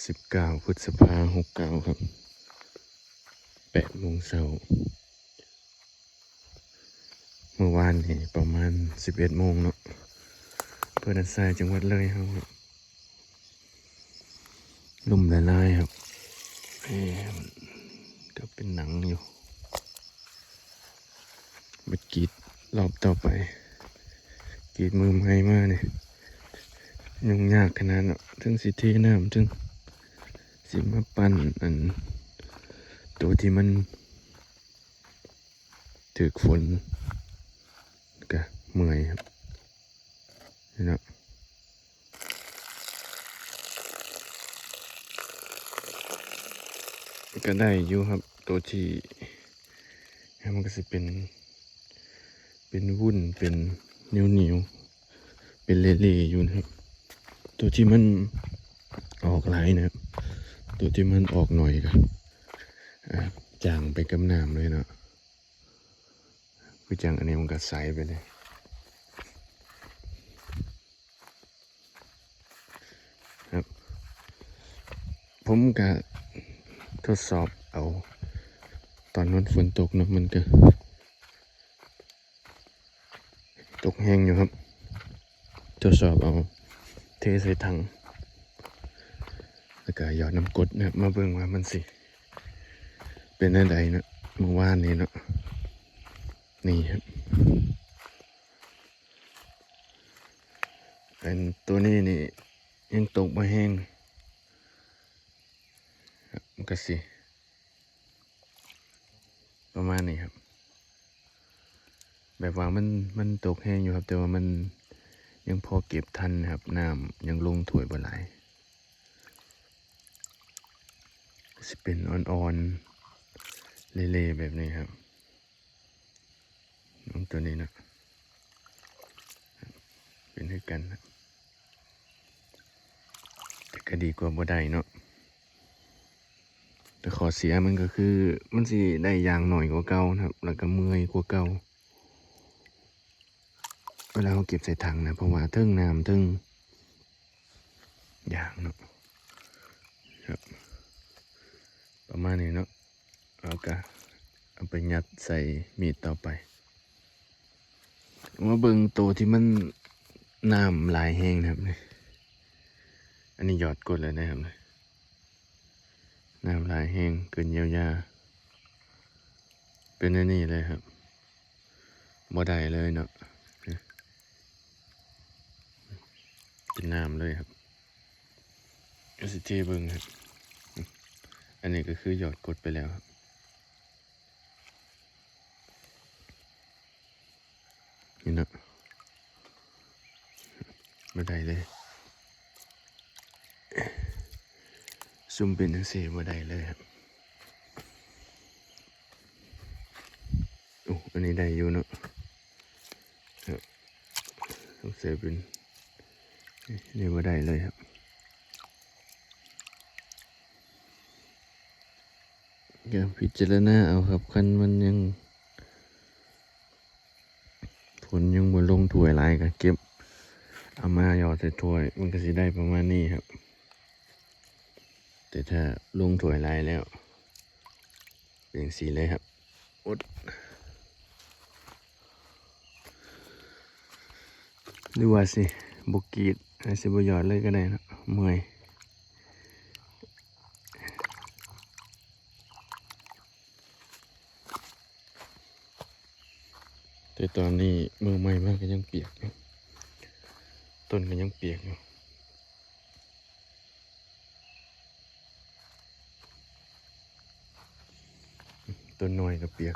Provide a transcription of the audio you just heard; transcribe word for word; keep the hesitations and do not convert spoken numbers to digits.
สิบเก้า พฤษภา หกเก้า ครับ แปดโมงเช้า เมื่อวานนี่ประมาณ สิบเอ็ดโมงเนาะ อำเภอด่านซ้าย จังหวัดเลยเฮาครับ ลมหลายๆครับ เอ้ย มันก็เป็นหนังอยู่ ไปกรีดรอบต่อไป กรีดมือใหม่มาเนี่ย ยุ่งยากขนาดเนาะ ถึงสิเทน้ำ ถึงสิมาปั่นอัน ตัวที่มันถืกฝน ก็เมื่อยครับ นี่เนาะ ก็ได้อยู่ครับ ตัวที่ มันก็สิเป็น เป็นวุ้น เป็นเหนียวๆ เป็นเละๆอยู่นะครับ ตัวที่มันออกหลายนะครับ ตัวที่มันออกหน่อยก็ อ่า จางไปกับน้ำเลยเนาะ คือจังอันนี้มันก็ใสไปเลยครับ ผมก็ทดสอบเอา ตอนนั้นฝนตกเนาะ มันก็ ตกแฮงอยู่ครับ ทดสอบเอา เทใส่ถัง แล้วก็หยอดน้ำกรดนะครับ มาเบิ่งว่ามันสิ เป็นจั่งใดเนาะ เมื่อวานนี้เนาะ นี่ครับ อันตัวนี้นี่ ยังตกบ่แฮงครับ มันก็สิ ประมาณนี้ครับ แบบว่ามัน มันตกแฮงอยู่ครับ แต่ว่ามันยังพอเก็บทันนะครับ น้ำยังลงถ้วยบ่หลาย สิเป็นอ่อนๆ เละๆ แบบนี้ครับ น้องตัวนี้นะ เป็นคือกันนะ แต่ก็ดีกว่าบ่ได้เนาะ แต่ข้อเสียมันก็คือ มันสิได้อย่างน้อยกว่าเก่านะครับ แล้วก็เมื่อยกว่าเก่า เวลาเราเก็บใส่ถังนะ เพราะว่าเทิงน้ำเทิงอย่างเนาะ ครับ ประมาณนี้เนาะ แล้วก็เอาไปยัดใส่มีดต่อไป มาเบิ่งตัวที่มันน้ำหลายแฮงนะครับนี่ อันนี้หยอดกรดเลยนะครับนี่ น้ำหลายแฮงเกินเยียวยา เป็นอันนี้เลยครับ บ่ได้เลยเนาะ เป็นน้ำเลยครับ ก็สิเทเบิ่งครับ อันนี้ก็คือหยอดกรดไปแล้วครับ นี่เนาะ บ่ได้เลย ซุ่มเป็นจั่งซี้บ่ได้เลยครับ โอ้ อันนี้ได้อยู่เนาะ ครับ สงสัยเป็น นี่บ่ได้เลยครับ ก็พิจารณาเอาครับ คันมันยัง ฝนยังบ่ลงถ้วยหลายก็เก็บ เอามาหยอดใส่ถ้วย มันก็สิได้ประมาณนี้ครับ แต่ถ้าลงถ้วยหลายแล้ว เป็นจั่งซี้เลยครับ อด หรือว่าสิบ่กรีด อาจสิบ่หยอดเลยก็ได้เนาะ เมื่อย แต่ตอนนี้มือใหม่มากก็ยังเปียกอยู่ ต้นก็ยังเปียกอยู่ ต้นน้อยก็เปียก